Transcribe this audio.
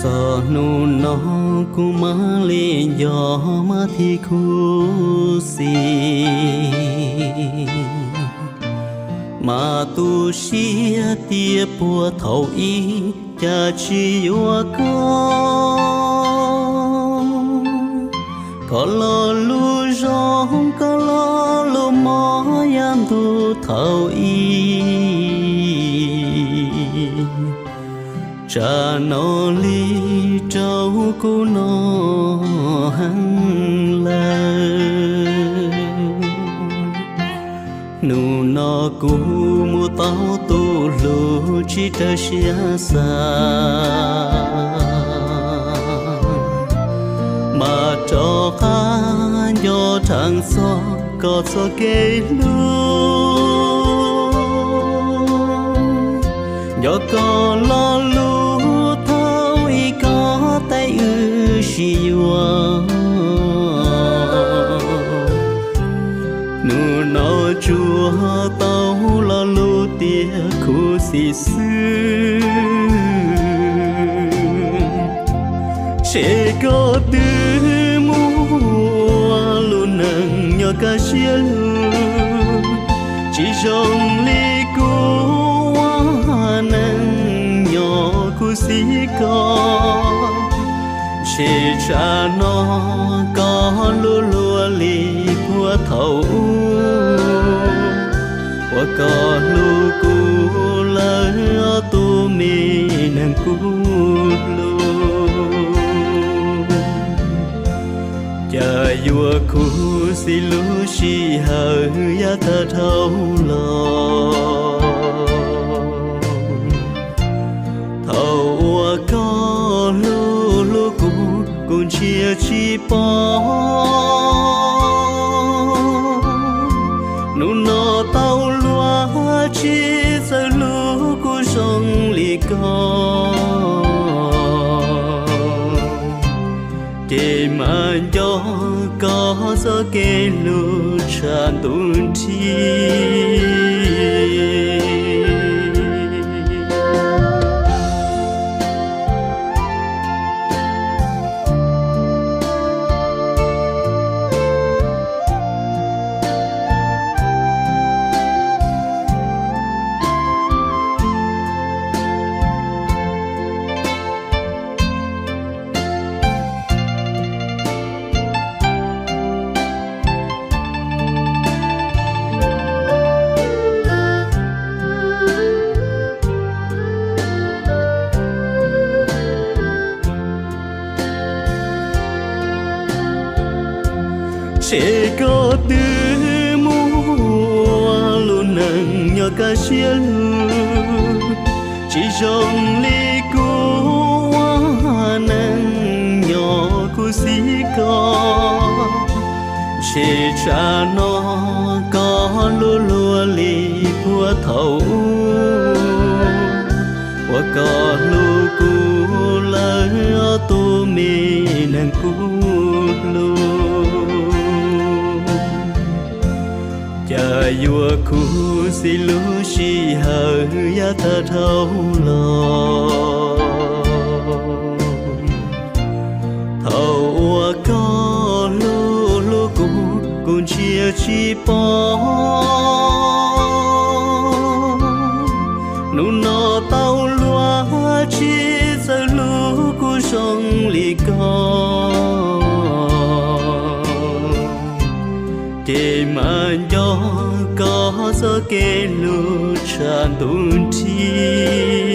Txog hnub no kuv mam li nco mas thiaj khuv xim, mas tu siab tias puag thaum ub cas tsis yuav koj. Koj lo lus zoo, koj lo lus mob yav ntuj thaum ub, tsam no li rau kuv no heev lawm. Hnub no kuv mus tau tus hlub tsis raws siab xav, mas rov qab nco rheev txog koj txoj kev hlub. Nco koj lo lus thaum ub, koj teb wb sib yuav. Hnub no tsuas tau lo lus tias khuv xim xwb. Ces koj twb muaj lub neej nyob kaj siab lug, tsis zoo li kuv ua neej nyob khuv xim koj. Ces tsam no koj hlub luaj li puag thaum ub, uas koj hlub kuv lawm ob tug me neeg kuv hlub. Cas yuav khuv xim lub sij hawm yav tag dhau los. Thaum uas koj hlub hlub kuv, kuv ntsia tsis pom. Hnub no tau luag tsis txawj hlub kuv zoo li koj, ces mam nco koj txoj kev hlub tshaj ntuj nrig. Ces koj twb muaj lub neej nyob kaj siab lug, tsis zoo li kuv ua neej nyob khuv xim koj. Ces tsam no koj hlub luaj li puag thaum ub, uas koj hlub kuv lawm ob tug me neeg kuv hlub. Cas yuav khuv xim lub sij hawm yav tag dhau los. Thaum uas koj hlub hlub kuv, kuv ntsia tsis pom. Hnub no tau luag tsis txawj hlub kuv zoo li koj, ces mam nco koj txoj kev hlub tshaj ntuj nrig.